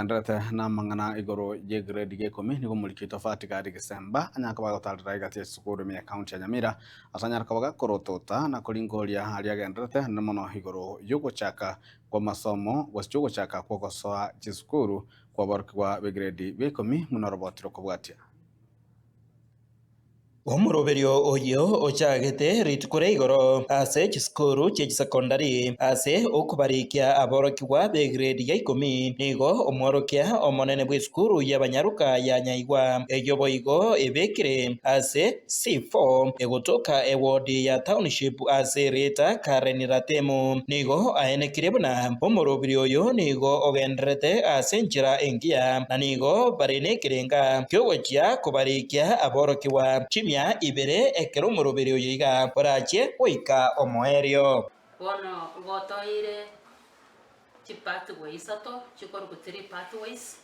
Kogendererete namang'ana igoro y'egrade ya ikomi, nigo omoriki oito Fatigari Gisemba anyare koba agotarera egati ya chisukuru ime ya county ya Nyamira ase anyare koba gakorotota na koringoria aria agendererete naende mono igoro y'ogochaka kw'amasomo gose chi'ogochaka kw'ogosoa chisukuru kw'aborokigwa b'egrade bia ikomi buna oroboti rokobwatia. Omoroberio oyio ochagete rituko ria igoro ase chisukuru chie chisecondary ase okobarikia aborokigwa b'egrade ya ikomi nigo omworokia omonene bw'esukuru y'abanyaroka ya Nyaigwa eyio boigo ebekire ase C4 egotoka ewodi ya Township ase erieta Karen Ratemo nigo aenekirie buna omoroberio oyo nigo ogendererete ase enchera engiya na nigo bare nekerenga kiogochia kobarikia aborokigwa chimia ibere ekero omoroberi oyo iga orachie goika omoerio. Bono gotoire chipathway isato chikorokwa three pathways,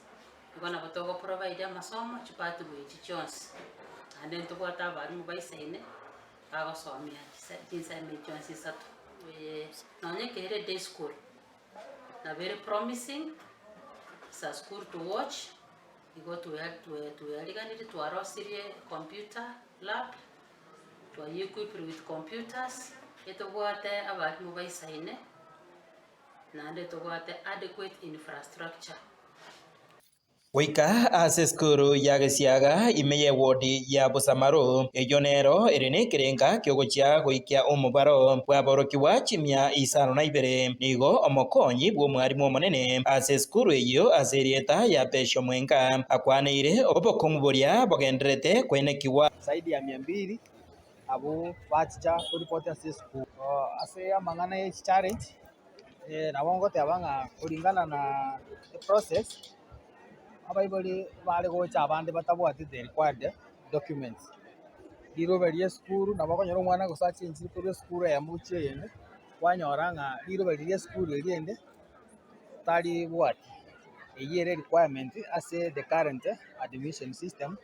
igo nabo togo provide amasomo chipathway echi chionsi. Naende ntobwate abalimu baisaine, bagosomia chise chinsemo echi chionsi isato. Nonye ekere day school, nabo ere promising, it's a school to watch. Igo tweariganirie twarosirie computer lab, twayeequipire with computers, etobwate abalimu baisaine, naende tobwate adequate infrastructure. Goika ase esukuru ya Gesiaga ime y'ewodi ya Busamaru, eyio nero ere nekerenga kiogochia goikia omobaro bw'aborokigwa chimia isano na ibere. Nigo omokonyi bw'omwarimu omonene ase esukuru eyio ase erieta ya Pesho Mwenga akwaneire obokong'u boria bogendererete koenekigwa. Zaidi ya mia mbili abwo bachicha koripoti ase esukuru. Ase amang'ana ye chichallenge, nabo ngoteba ng'a kulingana na eprocess, abaibori bare gocha abande batabwati the required documents. Rirobe ria esukuru nabo okonyora omwana gose achenchire korwa esukuru eyemo gochia eyende. Kwanyora ng'a riroba riria esukuru eria ende taribwati, eyio ere requirement ase the current admission system,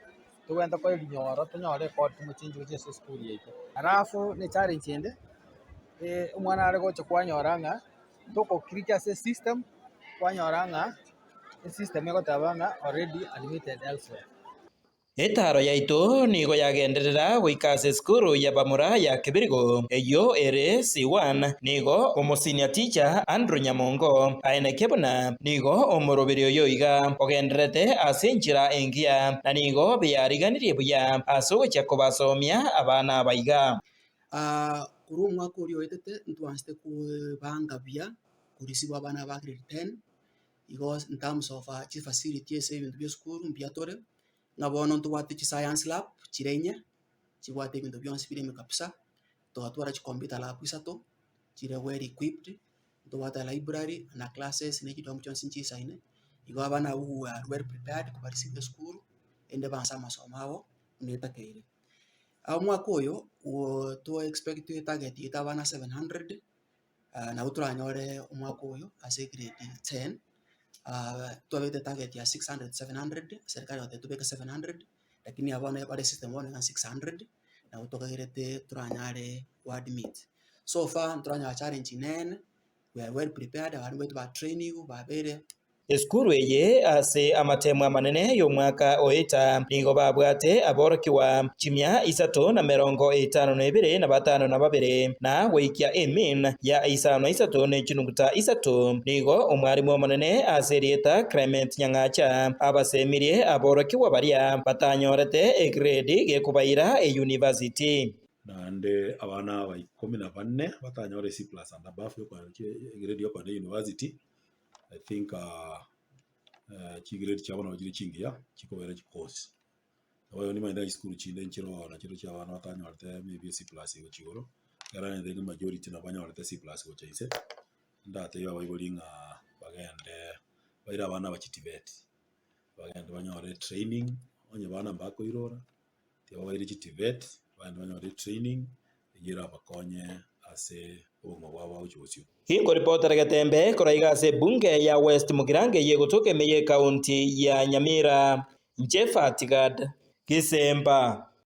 togwente korinyora tonyore ekodi tomochengi gochia ase esukuru yaito. Alafu ne challenge ende, omwana are gocha kwanyora ng'a toko click ase esystem, kwanyora ng'a esystem egoteba ng'a already admitted elsewhere. Etaaro yaito nigo yagenderera goika ase esukuru y'abamura ya Kibirigo, eyio ere C1. Nigo omosenior teacher Andrew Nyamongo aenekia buna nigo omoroberi oyo iga ogendererete ase enchera engiya na nigo beyariganirie buya ase ogochia kobasomia abana aba iga. Korwa omwaka oria oetete ntwanchete kobanga buya korisibwa abana ba grade ten. Igo in terms of chifacility ase ebinto bia esukuru mbuya tore, ng'a bono ntobwate chiscience lab chire inye, chibwate ebinto bionsi bire ime kabisa, twatwara chicomputer lab isato, chire well equipped, ntobwate library na classes na chidom chionsi nchisaine, igo abana abwo we are well prepared kobarisia esukuru, erinde baanse amasomo abo buna etakeire. Omwaka oyo, to expect etarget yaito abana 700. Nabo toranyore omwaka oyo ase egrade ten, twabete target ya 600 700, serikali egoteba tobeke 700, lakini abwo bono bare system bono iga 600, nabo tokagerete toranyare go admit. So far ntoranyora challenge nene, we are well prepared, abana baito ba trainigwe babeire. Esukuru eye ase amatemo amanene y'omwaka oeta nigo babwate aborokigwa chimia isato na merongo etano na ebere na batano na babere, na goikia emean ya isano na isato ne chinuguta isato. Nigo omwarimu omonene ase erieta Clement Nyang'acha abasemirie aborokigwa baria batanyorete egrade gekobaira eyunivasiti. Naende abana aba ikomi na bane batanyore C plus and above egrade yokoenda university. I think chigrade chiabo nabo chire chingiya chikobera chikosi. Nabo nimanyete chisukuru chinde nchire oo nachio chia abana batanyorete maybe C plus gochia igoro, ekero naende majority nabo banyorete C plus gochia inse, ndatebie abaibori ng'a bagende baire abana aba chiTVET, bagende banyore training, onye bana mbakoirora. Tiga baire chiTVET, bagende banyore etraining eyio erabakonye ase obogima bwabo bwa gochia bosio. Inkoripotera Getembe korwa iga ase ebunge ya West Mugirango eyio egotoka ime ye county ya Nyamira. Inche Fatigad Gisemba.